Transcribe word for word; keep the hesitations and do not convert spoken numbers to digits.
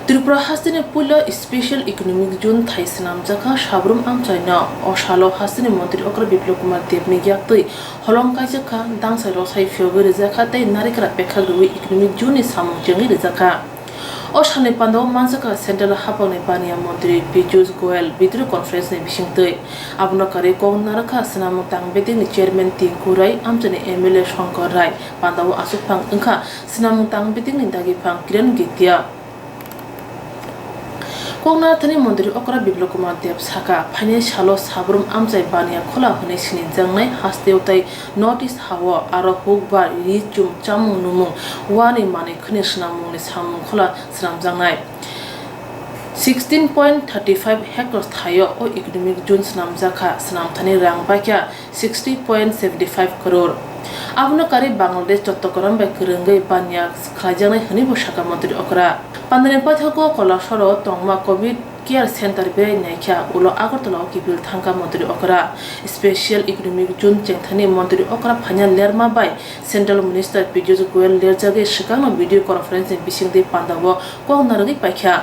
Tripura hasteni puila special economic zone thai swnamjakha Sabrum amchaino. O salo hasteni montri okra Biplab Kumar Debni yaktwi holong kaijakha, dangsai rosai phiyogwi rwjakha tei narikra pekhak rwwi economic zone ni samung chengwi rwjakha. O salni pandao manjakha central haphangni baniya montri Piyush Goyal video conference ni bisingtwi. Abono karwi kok narwkha swnamung tang bedekni chairman Tinku Rai, amchaini M L A Shankar Rai, pandao aswk phang wngkha swnamung tang bedekni dagiphang Kiran Getia. Koknarthani montri okra Biplab Kumar Deb sakha, phainai salo Sabrum amchai baniya khola hwnwi sinijaknai hasteo tei North East hao aro hukbar ri chum chamung numung wani manwi khwni swnamungni samung khola swnamjaknai. Sixteen point thirty five hectares thaio o economic zone swnamjakha, swnamthani rang baikha sixty point seventy five crore. Abono karwi Bangladesh Chottogram bai kwrwngwi baniya khlaijaknai hwnwibo sakha montri okra. Pandani paithago Kolasoro tongma covid care center berai naikha, ulo Agartala o kiphil thangkha montri okra. Special economic zone chengthani montri okra phaina lerma bai central minister Piyush Goyal lerjagwi swkangno video conference ni bisingtwi pandao kok narwgwi paikha.